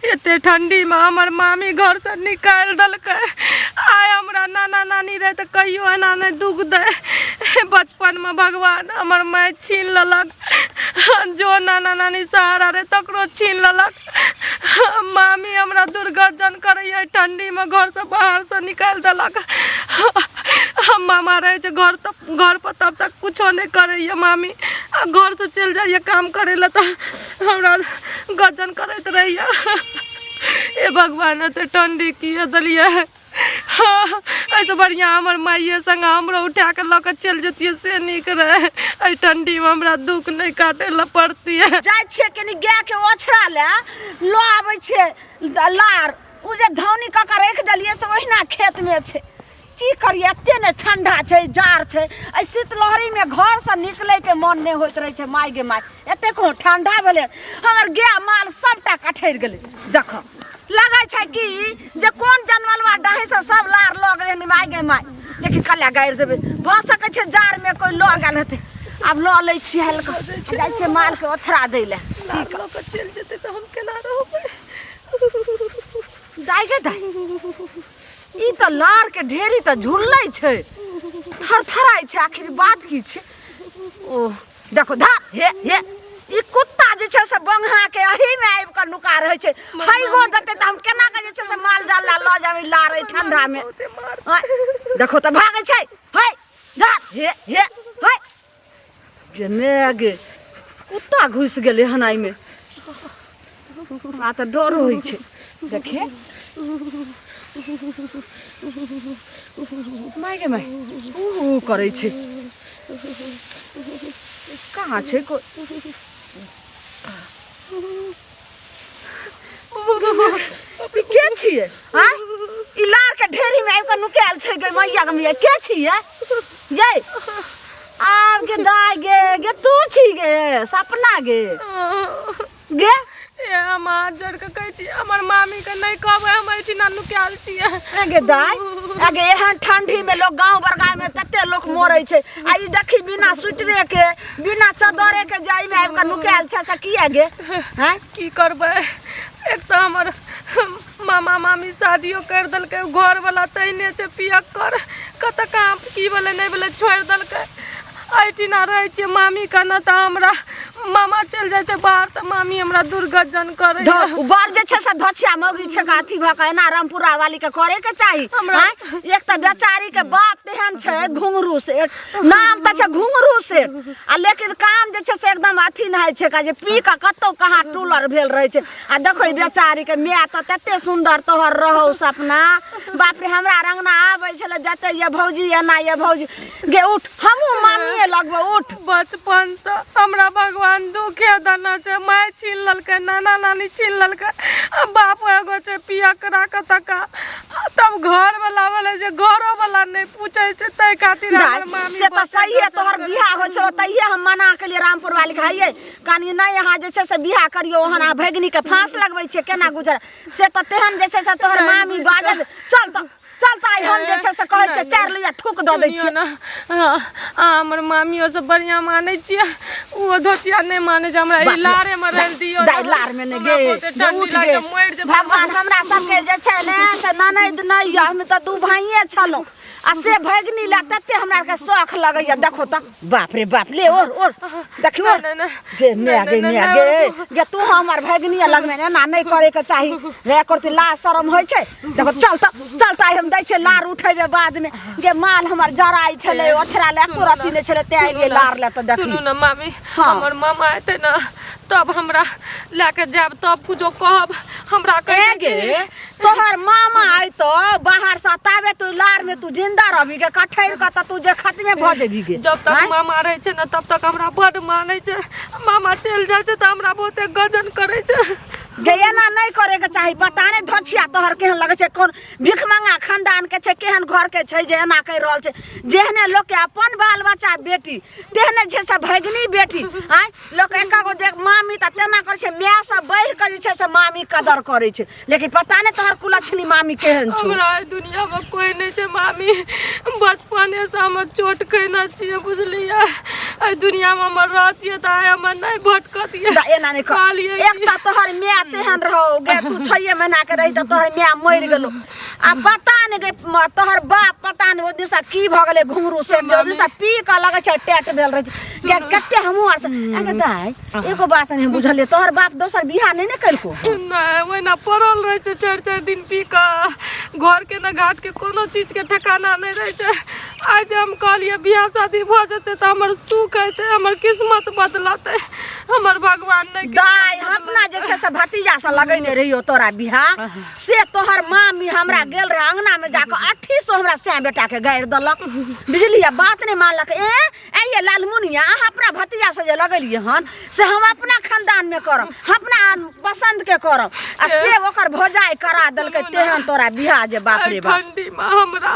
एते ठण्डीमे हमर मामी घरसँ निकालि देलकै। आइ हमरा नाना नानी रहै तऽ कहियो एना नहि दुख दै। बचपनमे भगवान हमर माय छीन लेलक, जो नाना नानी सहारा रहै तकरो छीन लेलक। मामी हमरा दुर्गर्जन करैए, ठण्डीमे घरसँ बाहरसँ निकालि देलक। हम मामा रहै छै घर तऽ घरपर तब तक कुछो नहि करैए मामी, आ घरसँ चलि जाइए काम करै लए तऽ हमरा गजन करैत रहैए। हे भगवान, एते ठण्डी किए देलियै? एहिसँ बढ़िआँ हमर माइए सङ्गे हमरो उठा कऽ लऽ कऽ चलि जैतियै से नीक रहै। एहि ठण्डीमे हमरा दुःख नहि काटै लए पड़तियै। जाइ छियै कनि गायके ओछरा लए लऽ आबै छियै लार, ओ जे धौनी कऽ कऽ राखि देलियै से ओहिना खेतमे छै। की करियै, एते ने ठंडा छै, जाड़ छै, एहि शीतलहरीमे घरसँ निकलैके मन नहि होइत रहै छै। माय गे माय, एते कहूँ ठंडा भेलै, हमर गाय माल सबटा कठैर गेलै। देखो लगै छै कि जे कोन जनमलवा डाहीसँ सब लार लऽ गेलै हन। माय गे माय, लेकिन कल्ला गाड़ि देबै, भऽ सकै छै जाड़मे कोइ लऽ गेल हेतै। आब लऽ लै छियै हल्का, जाइ छियै मालके ओछरा दै लए। लार लऽ कऽ चलि जेतै तऽ हम केना रहबै? दाइ गे दाइ, ई तऽ लार के ढेरी तऽ झुल्लै छै, थरथराइ छै, आखिर बात की छै? ओ देखो धा, हे हे, ई कुत्ता जे छै से बंगहा के एही में आबि कऽ नुका रहै छै। हैगो देतै तऽ हम केना कऽ जे छै से माल जाल लए लऽ जाबै लार एहि ठंडा में? आँय, देखो तऽ भागै छै। है धा, हे हे हे गे मे गे, कुत्ता घुसि गेलै हन एहिमे, हमरा तऽ डर होइ छै। देखिए माय गे माय, ऊ ऊ करै छै। कहाँ छै कोइ? ई के छियै? आँय, ई लार के ढेरी में आबि कऽ नुकायल छै। गे मैया गे मैया, के छियै यै? आब गे दाय गे, गे तू छी गे सपना गे? गे ए, हम हाथ जोड़ के कहै छी, हमर मामी के नहि कहबै, हम एहिठिना नुकायल छियै। ए गे दाय, ए गे, एहन ठंडी में लोग गांव बरगाय में तते लोग मरै छै, आ ई देखी बिना स्वेटरे के बिना चदरे के जाय में आबि कऽ नुकायल छै, से किया गे? हैं, की करबै, एक तऽ हमर मामा मामी शादियो करि देलकै, घरवला तहिने छै पियक्कर, कतऽ कहाँ की भेलै नहि भेलै छोड़ि देलकै। एहिठिना रहै छियै मामी के, ने तऽ हमरा मामा चलि जाइ छै बाहर तऽ मामी हमरा दुर्गजन करै। बर जे छै से धोछिया मौगी छै के अथी भऽ कऽ एना रामपुरा वाली के करे के चाही? हमरा आँय? एक तऽ बेचारी के बाप तेहन छै घुंघरू सेठ, नाम तऽ छै घुंघरू सेठ, आ लेकिन काम जे छै से एकदम अथी नहि छै का, जे पी कऽ कतौ कहाँ टूलर भेल रहै छै। आ देखो ई बेचारी के माय तऽ तते सुन्दर तोहर रहौ सपना, बाप रे, हमरा रंगना आबै छलै जते ये भौजी एना ये भौजी गे। उठ, हमहूँ मामिए लगबो, उठ। बचपन से हमरा भगवान दुखे देने छै। माय छीन लेलकै, नाना नानी छीन लेलकै, आ बाप एगो छै पियकरा के तका, आ तब घर वाला भेलै जे घरो वाला नहि पूछै छै, ताहि खातिर दाइ, हमर मामी से तऽ बहुते सहिए गजब तोहर करै बियाह होइ छलो तहिए हम मना केलियै रामपुर वाली के, हइये कनि नहि अहाँ जे छै से बियाह करियौ, ओहन अहाँ भगिनी के फांस लगबै छियै, केना गुजर? से तऽ तेहन जे छै से तोहर मामी बाजल। चल तऽ, चल तऽ, आइ हम जे छै से कहै छियै चारि लोहिया थूक दऽ दै सुनियौ छियै ने, हाँ, अहाँ हमर मामियो से बढ़िआँ मानै छियै, ओ धोतिया नहि मानै छै हमरा। ई बाप रे, लारे मे रहि दियौ। दाइ, लार में नहि हमरा गे, बहुते जे ठंडी उठ लागै गे। मरि जेबै। भगवान हमरा सबके जे छै ने से ननैद नहि यऽ, हम तऽ दू भाइये छलहुँ, आ से भगिनी लए तते हमरा आरके शौख लगैया। देखो तऽ, बाप रे बाप, ले ओर ओर, देखियो। नहि, नहि, जे नहि, माय गे नहि, माय नहि, गे नहि। गे, तू हमर भगिनी लगमे एना नहि करे के चाही रे, करती लाज शरम होइ छै। देखो, चल तऽ, चल तऽ, आइ हम दै छियै लार उठेबै बादमे। गे, माल हमर जराइ छलै, ओछरा लए एको रत्ती नहि छलै, तें एलियै लार लए तऽ देखी। सुनू ने मामी। हाँ। हमर मामा एतै ने तब हमरा लए के जायब, तब कुछो कहब हमरा। ए कहै गे, तोहर मामा अयतो बाहर से ताबे तू लार में तू जिंदा रहबी गे? कठैर के तऽ तू जे खत्मे भऽ जेबी गे। जब तक आँय? मामा रहै छै ने तब तक हमरा बड मानै छै, मामा चलि जाइ छै तऽ हमरा बहुते गजन करै छै। गे, एना नहि करे के चाही। पता नहि धोछिया तोहर केहन लगै छै, कोन भिखमंगा खानदान के छै, केहन घर के छै जे एना करि रहल छै। जेहने लोक के अपन बाल बच्चा बेटी तेहने छै से भगिनी बेटी। आँय, लोक एक गो देख मामी तऽ तेना करै छै, माय से बढ़ि कऽ जे छै से मामी कदर करै छै, लेकिन पता नहि तोहर कुलक्षणी मामी केहन छौ। हमरा एहि दुनिया में कोई नहीं छै मामी, बचपने से हम चोट खैने छियै, बुझलियै? एहि दुनिया में हमर रहतियै तऽ आइ हमर नहि भटकतियै। दा, एना नहि कर। कहलियै एक तऽ तोहर माय तेहन रहो गे तू छये महीना के रही तऽ तोहर माय मरि गेलो आ पता नहि गे तोहर बाप पता नहि ओहि दिशा की भऽ गेलै घुंघरू सेठ जे ओहि दिशा पी कऽ लगै छै टेट भेल रहै छै गे कते हमहूँ आर से आ गे दाइ एगो बात नहि बुझलियै तोहर बाप दोसर बियाह नहि ने केलको नहि ओहिना पड़ल रहै छै चारि चारि दिन पी कऽ घरके ने घाटके कोनो चीजके ठेकाना नहि रहै छै आइ जे हम कहलियै बियाह शादी भऽ जेतै तऽ हमर सुख हेतै हमर किस्मत बदलतै हमर भगवान नहि दाइ हम अपना जे छै से भतीजा से लगेने रहियो तोरा बियाह से तोहर मामी हमरा गेल रहे अंगना में जाके अट्ठी सौ हमरा सै बेटा के गारि देलक बुझलियै बात नहि मानलक ए ए ये लालमुनिया अहाँ अपना भतीजा से जे लगेलियै हन से हम अपना खानदान में करब हम अपना पसंद के करब आ से ओकर भौजाइ करा देलकै तेहन तोरा बियाह जे बाप रे बाप ठंडी में हमरा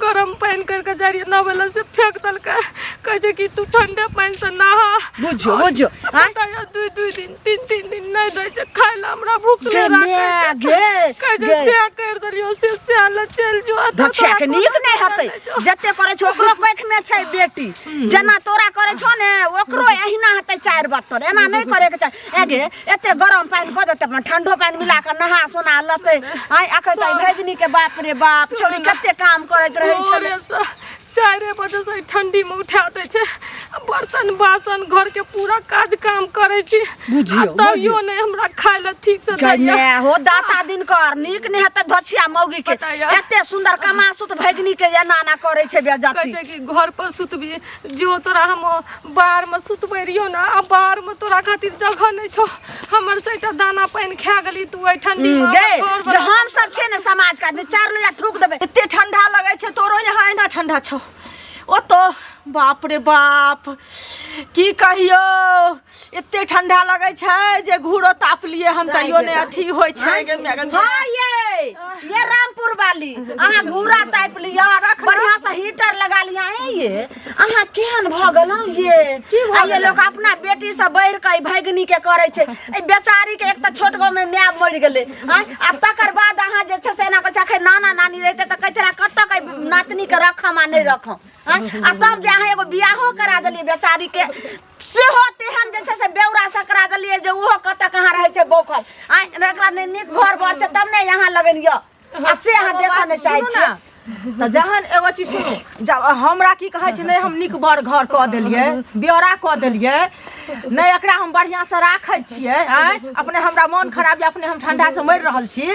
गरम पानि करके जाइ रहियै नहबै लए से फेंक देलकै कहै छै कि तू ठंडे पानि से नहा बुझियौ बुझियौ आँय? पता यऽ दुइ दुइ दिन तीन तीन दिन नहि दै छै खाय लए हमरा भूख गे नहि माय राखै छै गे कहै छै गे सएह करि देलियौ से सएह लए चलि जो एतऽ दक्षिया तोरा के नीक कोनो नहि हेतै नहि छौ। जते करै छै ओकरो कोखि में छै बेटी जेना तोरा करै छौ ने ओकरो एहिना हेतै चारि बत्तर एना नहि करैके चाही ए गे एते गरम पानि कऽ देतै अपन ठंडो पानि मिला कऽ नहा सोना लेतै आइ अखन तऽ भैगनी के बाप रे बाप छौड़ी कते काम करैत रहै छलै भोरेसँ चारि बजेसँ एहि ठण्डीमे उठा दै छै आ बर्तन बासन घरके पूरा काज काम करै छी बुझियौ, आ तैयो नहि हमरा खाय लए ठीकसँ गै दैया माय हो दाता दिन कर नीक नहि हेतै धोछिया मौगी के पता यऽ। एते सुंदर कमासुत भैगनी के एना एना करै छै कहै बेजती छै कि घर पर सुतबी जो तोरा हम बाहरमे सुतबै रहियौ ने आ बाहरमे तोरा खातिर जगह नहि छौ हमर सबटा दाना पानि खा गेली तू एहि ठंडी मे गे हमर जे घरवला हम सब छियै ने समाज के आदमी चार लोया थूक देबै एते ठंडा लगै छै तोरो यहाँ एना ठंडा छौ ओतो बाप रे बाप की कहियो एते ठंडा लगै छै जे घूरो ताप लिए हम तैयो नहि अथी होइ छै गे माय गे। हाँ ये ये रामपुर वाली अहाँ घूरा तापि लिअ बढ़िया से हीटर लगा लिअ ए ये अहाँ केहन भऽ गेलहुँ ये आ ये लोक अपना बेटी से बढ़ि कऽ ई भगिनी के करै छै एहि बेचारी के एक तऽ छोट गाँव में माय मरि गेलै आँय आ तकर बाद अहाँ जे छै से एना करै छै अखन नाना नानी रहितै तऽ कहैत रहए कतऽ के नातनी के रखम आ नहि रखम आँय आ तब जे अहाँ एगो बियाहो करा देलियै बेचारी के सेहो तेहन जे छै से बेौरा से करा देलियै जे ओहो कतऽ कहाँ रहै छै बौखल आँय एकरा नहि नीक घर बर छै तब ने यहाँ लगन यऽ आ से अहाँ देखऽ नहि चाहै सुनू छियै ने, तऽ जहन एगो चीज सुनू जब हमरा की कहै छै नहि हम नीक बर घर कऽ देलियै ब्यौरा कऽ देलियै नहि एकरा हम बढ़िआँसँ राखै छियै आँय अपने हमरा मोन खराब यऽ अपने हम ठंडासँ मरि रहल छी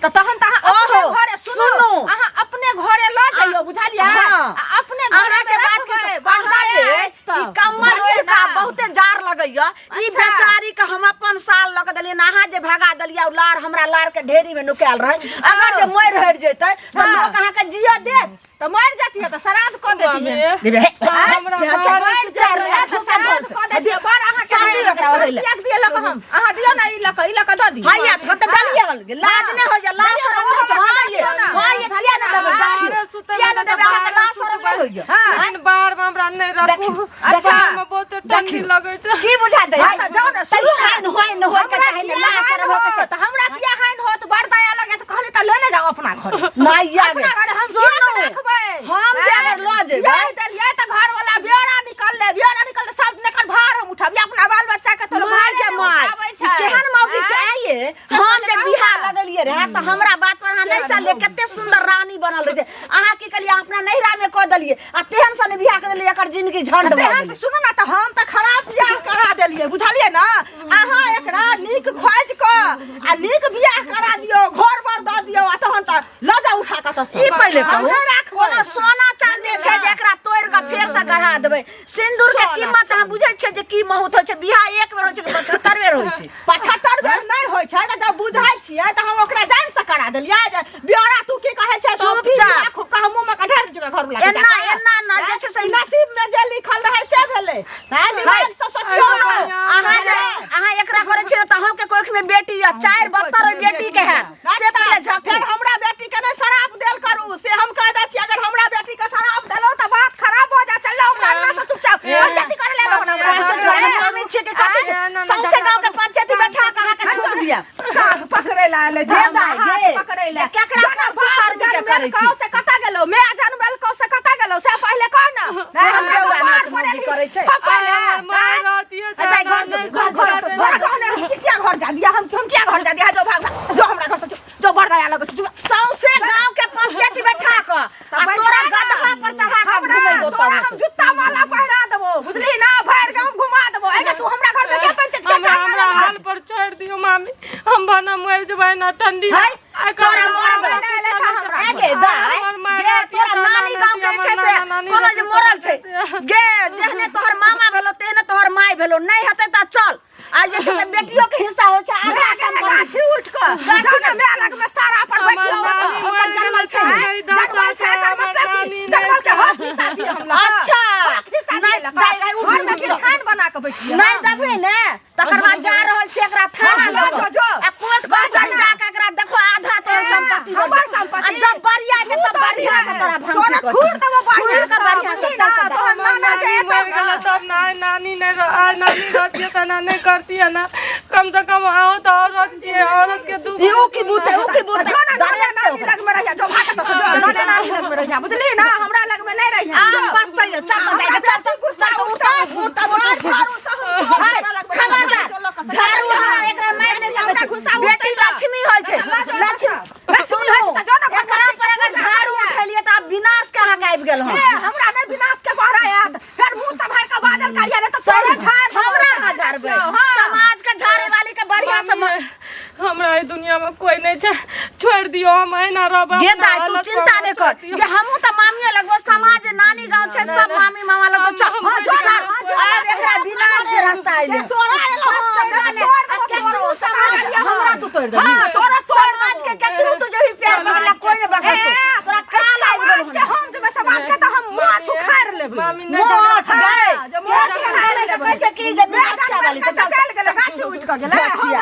तऽ तहन तऽ अहाँ अपने ओहो, घरे सुनू सुनू। अहाँ अपने घरे लऽ जइयौ बुझलियै हाँ। आ अपने घरे अहाँके बात के अहाँके ई कम्बल ओढ़ि कऽ बहुते जाड़ लगैया ई अच्छा। बेचारी के हम अपन साल लऽ के देलियै अहाँ जे भगा देलियै ओ लार हमरा लार के ढेरी में नुकायल रहै अगर जे मरि हरि जेतै तऽ हाँ। लोक अहाँके जिय देत तऽ मरि जतियै तऽ श्राद्ध कऽ देतियै मामी, देबै हे, हमरा केहन छै? बाहर मरि से चारि मरि लोहा तऽ ठोका श्राद्ध धऽ कऽ देतियै बड़ अहाँके शादी ओकरा ओढ़ै लए। त्याग दिअ लऽ कऽ हम अहाँ दियौ ने ई लऽ कऽ ई लऽ कऽ दऽ दियौ हैया हम तऽ देलियै हन लाज नहि होइ छै लाज शरम नहि होइ छै हाँ ये हाँ ये किया नहि देबै देखियौ किया नहि देबै अहाँके लाज शरम नहि होइया लेकिन बाहर में हमरा नहि राखू देखियौ, अच्छा बाहर में बहुत ठंडी देखियौ। लगै छै की बुझा दे हाँ, तऽ जाउ ने, सुनू तैयो ने। हाइन होइन होय के हमरा चाही ने किया लाज हानि शरम होय के होत? चाही हमरा किया हानि होत बड़ दया लगे तऽ कहली तऽ लेने जाउ अपना घर माइया गे अपना घर हम किया सुनू के रखबै हम जे अगर लऽ जेबै बियाह देलियै तऽ घर वाला ब्योरा निकललै ब्योरा निकललै सब एकर भार हम उठाबी अपना बाल बच्चा के तो माय के माय ई केहन मौगी छै आइए हम जे बियाह लगलियै रहे तऽ हमरा बात पर अहाँ नहि चललियै कते सुंदर रानी बनल रहै अहाँ की केलियै अहाँ अपना नैहरा में कऽ देलियै आ तेहन सन बियाह कऽ देलियै एकर जिंदगी झंड भऽ तेहन से गेलै सुनू ने तऽ हम तऽ खराब बियाह करा देलियै बुझलियै ने अहाँ एकरा नीक खोजि कऽ आ नीक बियाह करा दियौ घर बर दऽ दियौ आ तहन तऽ लऽ जाउ उठा कऽ तऽ ई पहिले कहू नहि राखबै कोनो सोना चांदी छै जे एकरा तोड़ि कऽ फेर से गढ़ा देबै सिंदूर के सोना कीमत अहाँ बुझै छियै जे की महूत होइ छै बियाह एक बेर होइ छै कि 75 बेर होइ छै 75 बेर नहि होइ छै तऽ जब बुझै छियै तऽ हम ओकरा जान से करा देलियै जे ब्योरा तू की कहै छै तऽ चुपचाप। खूब कह मुँह में कढ़ा दै घर वाला के एना जाके। एना ना जे छै से नसीब में जे लिखल रहै से भेलै हैं दिमाग से सोचियौ ने। अहाँ जे अहाँ एकरा करै छियै तऽ अहूँके कोख में बेटी यऽ चारि बत्तर ओहि बेटी के हैत से अच्छा, पहिले झकू फेर हमरा बेटी के नहि शराप देल करू से हम कह दै छी अगर हमरा बेटी के शराप देलहुँ तऽ बात खराब हो जाय चल हमरा अंगना से चुपचाप पंचायती करे ले हमरा पंचायत वाला मामी छियै कि कथी छै सौंसे गाँव के पंचायती बैठा के अहाँके ठोक दिया काग पकड़े ला एलै गे दाइ, गे। पकड़ै ला केकरा जोना पर तू बाप कर्मी के जनमेल करै छी? कौ से कतऽ गेलौ मैं जनमेल कौ से कतऽ गेलौ से पहिले कह ना तोहर बेौरा नाच मौगी करै छै। आइ हमर माय रहतियै आ दाइ, घर जो, घर, घर, घर घर कहने रही कि किया घर जा दिया हम किया घर जा दिया जो भाग भाग, जो हमरा घर से जो, जो बड़ दया लगै छै जो सौंसे गांव के पंचायत बैठा क आ तोरा गदहा पर चढ़ा के हमरा घुमेबो तोरा तब हम जुत्ता माला पहिरा देबो बुझली ना भरि गाम घुमा देबो एगे तू हमरा घर में के पंचायत के हमरा काम हमरा करबा? हाल पर छोड़ दियो मामी हम बना मर जबै ना ठंडी है आइ तोरा काल्हि मरबै हमरा हमरा ए गे दाइ हमर माय गे रहतियै तोरा तऽ नानी नाना गांव के रहतियै, छै से हमर नाना नानी कोनो जे रहतियै मरल छै तऽ गे जेहने तोहर मामा भेलो तेहने तोहर माय भेलो नहि हेतै तऽ चल आ जे छै से बेटियो के हिस्सा होइ छै आधा गाछी सम्पत्ति गाछी उठ कऽ गाछी जाना माय लग में सारा पर हमर बैठियो नानी ओतऽ। ओकर मरि जन्मल गेलै छै ने। नहि दादा जन्मल छै छै एकर हमर मतलब नानी की नहि जन्मल के छै। हक हिस्सा दिए हम लग अच्छा हक हिस्सा दिए नहि लग दाइ दाइ उठ घर में उठ चल। खान बना के बैठिए नहि देबै ने तकर बाद जा रहल छी एकरा थाना हाँ, लऽ जो, कऽ। जो। आ कोर्ट कचहरी जा के एकरा देखो आधा तोहर संपत्ति हो हमर जेतौ। संपत्ति। आ जब बढ़िया हेतै तब बढ़िया से तोरा भांग तोरा पीकऽ थूर देबो बढ़िया थूर के से, बढ़िया से बुझली चल ना, तऽ तोहर हमर नाना जे नानी एतौ मरि ना। गेलै तब ना नानी नहि आइ नानी रहतियै तऽ एना नहि करतियै ना कम से कम अहूँ तऽ औरत छियै औरत के दुख ई उ की बूते उ की बूते जो ना डरे नाना छै नानी ओकरा लग में रहिया जो भाग तो जो नाना नानी लग में रहिया बुझली ना हमरा लग में नहीं रहिया आम बसतै चल तऽ दाइ चल बेसी गुस्सा चल उठता उठ उठ उठ झाड़ू से हम सब हाय, हमरा लग में खबरदार झाड़ू हमरा एकरा मारि नहि सकै हमरा छै गुस्सा बेटी उठतै तऽ। लक्ष्मी होइ छै लक्ष्मी लक्ष्मी लक्ष्मी होइ छै तऽ जो ने एकरा पर अगर झाड़ू उठेलियै तऽ आब विनाश के अहाँके आबि गेल हन ए हमरा नहीं विनाश के बहरा आयत फेर मुंह सम्हार के बाजल करिया नहीं तो तोरे झाड़ देबो। हमरा अहाँ झाड़बै हाँ। समाज के झाड़े वाली के बढ़िया से मामी, हमरा एहि दुनिया में कोई नहीं छै छोड़ दियो हम एहिना रहबै गे अपना दाइ तू हालत पर चिंता हमरा नहि छोड़ कर दियौ। गे हमहूँ तऽ मामिए लगबो समाज नानी गाँव छै सब मामी मामा लगबो चल हम- हाँ, जो चल ना, हाँ, जो ना, आब एकरा विनाश के रास्ता आइले जे तोरा एलो हन, तोड़ देबो तोरो, समाज हमरा तू तोड़ देबही हाँ, तोरा तोड़ समाज के केतनो तू जे भी प्यार करला कोई नहि बखसतो ए, तोरा काल आबि गेल समाज के हम जेबै समाज के तऽ हम माछ उखाड़ि लेबै मामी नहि मोछ हाँ, गए जे मोछ उखाड़ि लेबै कहै छै कि जे मैं अच्छा वाली चल गेलै गाछी उठि कऽ गेलै गछिया।